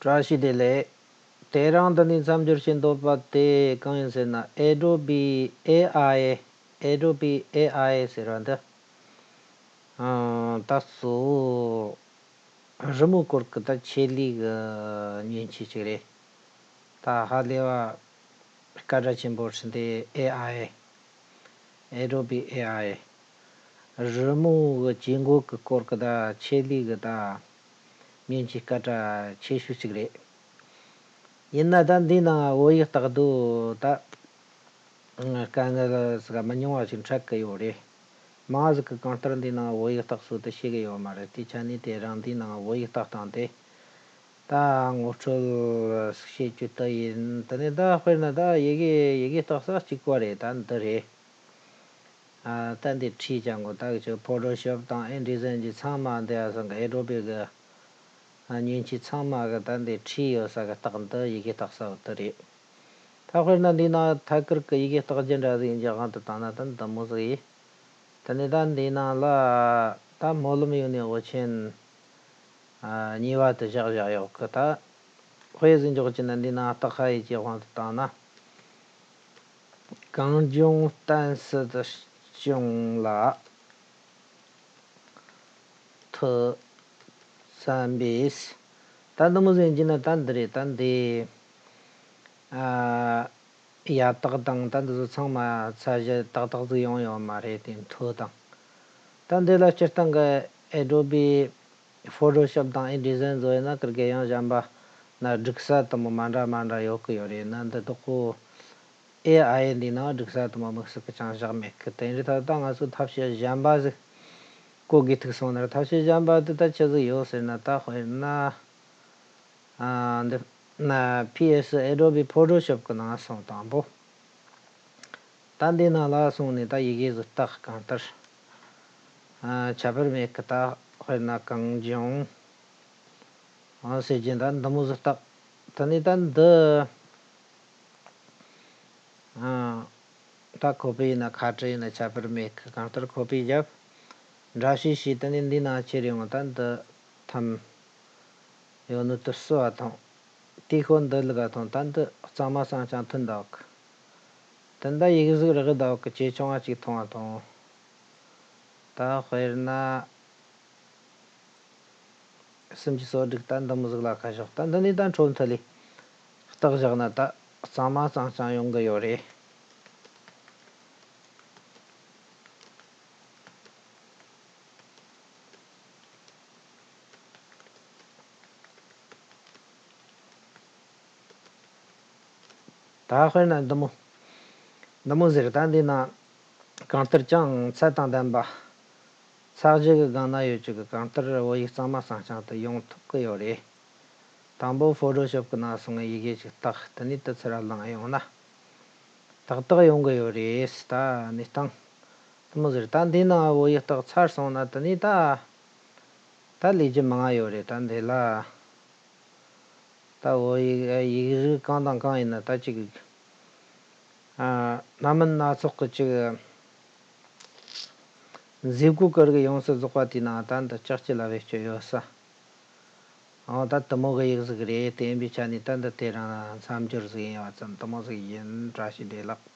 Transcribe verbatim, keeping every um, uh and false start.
བཀྲ་ཤིས་བདེ་ལེགས། དེ་རིང་འདི་ནས་མཚམས་སྦྱོར་བྱེད་འདོད་པ་དེ་གང་ཡིན་ཟེར་ན། Adobe AI Adobe AI ཟེར་བ་འདི། ཨང་། ད་གཙོ་བོ་རི་མོའི་སྐོར་གྱི་ད་ཆེད་ལས་ཀྱི་མཉེན་ཆས་ཅིག་རེད། ད་ཧ་ལས་པ་སྐད་གྲགས་ཆེན་པོ་ཞིག་འདི་AI Adobe AI རི་མོ་གི་བྱེད་འགོ་གི་སྐོར་གི་ད་ཆེད་ལས་གི་ད་མཉེན་ཆས་སྐད་གྲགས་ཆེ་ཤོས་ཅིག་རེད། ཡིན་ན་ད་འདི་ནང་བོད་ཡིག་བཏགས་དུས་ད་དཀའ་ངལ་ཟིག་མི་ཉུང་བ་ཞིག་འཕྲད་གི་ཡོད་རེད། མང་ཟིག་གི་གང་ལྟར་འདི་ནང་བོད་ཡིག་བཏགས་སྲོལ་དེ་ཤེས་གི་ཡོད་མ་རེད། དེ་ཆ་ནས་དེ་རིང་འདི་ནང་བོད་ཡིག་བཏགས་སྟངས་དེ་ད་ངོ་སྤྲོད་བྱེད་རྒྱུ་དེ་ཡིན། དེ་ནས་ད་དཔེར་ན་ད་ཡི་གེ་ཡི་གེ་བཏགས་ས་གཅིག་པ་རེད། ད་འདི་རེད། ཨ། ད་འདི་བྲིས་ཀྱང་གོ། ད་ཅིག་Photoshop དང་InDesign གྱི་ཚང་མ་འདི་ཡ་སང་གི་Adobe གི་ཨ་མཉེན་ཆས་ཚང་མ་གི་ད་འདི་བྲིས་ཡོད་ས་གི་རྟགས་འདི་ཡི་གེ་བཏགས་ས་བོ་དེ་རེད། ད་དཔེར་ན་འདི་ནང་ཐད་ཀར་གི་ཡི་གེ་བཏགས་རྒྱུ་འདྲ་ཟིག་ཡིན་གྱི་དབང་དུ་བཏང་ན་ད་འདི་མོ་ཟིག་ཡིན། དེ་ནས་ད་འདི་ནང་ལ་ད་སྨོན་ལམ་ཡོད་ནི་འོ་ཆེན་ཨ་གཉིས་པ་དེ་བཞག་བཞག་ཡོད་གི། ད་དཔེ་ཟིག་འཇོག་རྒྱུ་ན་འདི་ནང་རྟགས་ཧ་ཡི་གི་དབང་དུ་བཏང་ན། གངས་ལྗོངས་བསྟན་སྲིད་སྐྱོང་ལ་ཐུགས་བསམ་པས། ད་འདི་མོ་ཟིག་ཡིན་གྱི་ན་ད་འདི་རེད། ད་འདི་ཨ་ཡ་བཏགས་དང་ད་འདི་ཚོ་ཚང་མ་ཚད་གཞི་ཏག་ཏག་ཟིག་ཡོང་ཡོད་མ་རེད། དེ་མཐོ་དང་། ད་འདི་ལ་སྤྱིར་བཏང་གི་Adobe Photoshop དང་InDesign བཟོ་ཡིན་ན་ཀིར་གེ་ཡང་གཞན་པ་ན་སྒྲིག་ས་དུ་མོ་མ་འདྲ་མ་འདྲ་ཡོད་གི་ཡོད་རེད། ན་འདི་དག་གོ AI འདི་ནང་སྒྲིག་ས་དུ་མོ་དམིགས་བསལ་གི་ཅང་བཞག་མེད་གི། དེ་རིང་ད་ལྟ་ང་ཚོ་ཐབས་ཤེས་གཞན་པ་ཟིག་གོ་དགོས་ཐུག་སོང་ན། ཐབས་ཤེས་གཞན་པ་དེ་ད་ཆི་ཟིག་ཡོད་ཟེར་ན། ད་དཔེར་ན་ཨ་འདི་ན་PS Adobe Photoshop གི་ནང་སོང་དང་པོ། ད་འདི་ནང་ལ་སོང་ནས་ད་ཡི་གེ་ཟིག་བཏགས། གང་ལྟར་ཨ་ཁྱད་པར་མེད་གི། ད་དཔེར་ན་གངས་ལྗོངས་ཨ་ཟེར་གྱིན་ད་འདི་མོ་ཟིག་བཏགས། དེ་ནས་ད་འདི་ཨ་ད་ཁོ་པའི་ཡིན་ན་ཁ་བྲལ་ཡིན་ན་ཁྱད་པར་མེད་གི། གང་ལྟར་ཁོ་པའི་རྒྱབ་འདྲ་བཤུས་བྱས། དེ་ནས་འདི་ནང་ཁྱེར་ཡོང་། ད་འདི་ཐམ་ཡོད་ནོ་དེ་བསུ་བ་དང་། དེའི་ཤོག་འདི་ལུག་ག་དང་། ད་འདི་གཙང་མ་གཙང་རྐྱང་ཐོན་འདུག་གི། ད་འདི་ཡིག་གཟུགས་རག་གི་འདུག་གི། ཇེ་ཆུང་བ་གཅིག་མཐོང་བ་དང་། ད་དཔེར་ན་སུམ་ཅུ་སོ་དྲུག་ད་འདི་མོ་ཟིག་ལ་ཁ་ཕྱོགས། ད་འདི་ནས་ད་འཕྲོ་མཐུད་ལས་བཏགས་བཞག་ན་ད་གཙང་མ་གཙང་རྐྱང་ཡོང་གི་ཡོད་རེད། ད་དཔེར་ན་འདི་མོ། འདི་མོ་ཟེར། ད་འདི་ན་གང་ལྟར་ཀྱང་ཚད་དང་ལྡན་པ། ཚད་གཞི་གི་སྒང་ན་ཡོད་ཅིག་གི། གང་ལྟར་བོད་ཡིག་གཙང་མ་གཙང་རྐྱང་དུ་ཡོང་ཐུབ་གི་ཡོད་རེད། དང་པོ་Photoshop གི་ནང་སོང་ངས་ཡི་གེ་ཅིག་བཏགས། དེ་ནས་དེ་ཚུར་བླངས་ཡོང་ན་ཏག་ཏག་ཡོང་གི་ཡོད་རེད། ད་གནས་སྟངས་དེ་མོ་ཟེར། ད་འདི་ནང་བོད་ཡིག་བཏགས་ཚར་སོང་ན་དེ་ནས་ད་ད་ལས་རྒྱུ་མང་ང་ཡོད་རེད། ད་འདི་ལ་ད་བོད་ཡིག་ཡིག་གཟུགས་གང་དང་གང་ཡིན་ན་ད་ཅིག་ཨ་སྣ་མིན་སྣ་ཚོགས་ཀྱི་ཅིག་མཛེས་སྒོ་ཀིར་གི་ཡོངས་སུ་རྫོགས་པ་དེའི་ནང་ད་འདི་ལྕགས་ཀྱི་ལ་བེད་སྤྱོད་ཡོད་ས། འོ་ད་དེ་མོ་གི་ཡིག་གཟུགས་རེད། དེ་ཡིན་པའི་ཆ་ནས་ད་འདི་དེ་རིང་མཚམས་སྦྱོར་ཟིག་ཡིན་པ་ཙམ། དེ་མོ་ཟིག་ཡིན། བཀྲ་ཤིས་བདེ་ལེགས།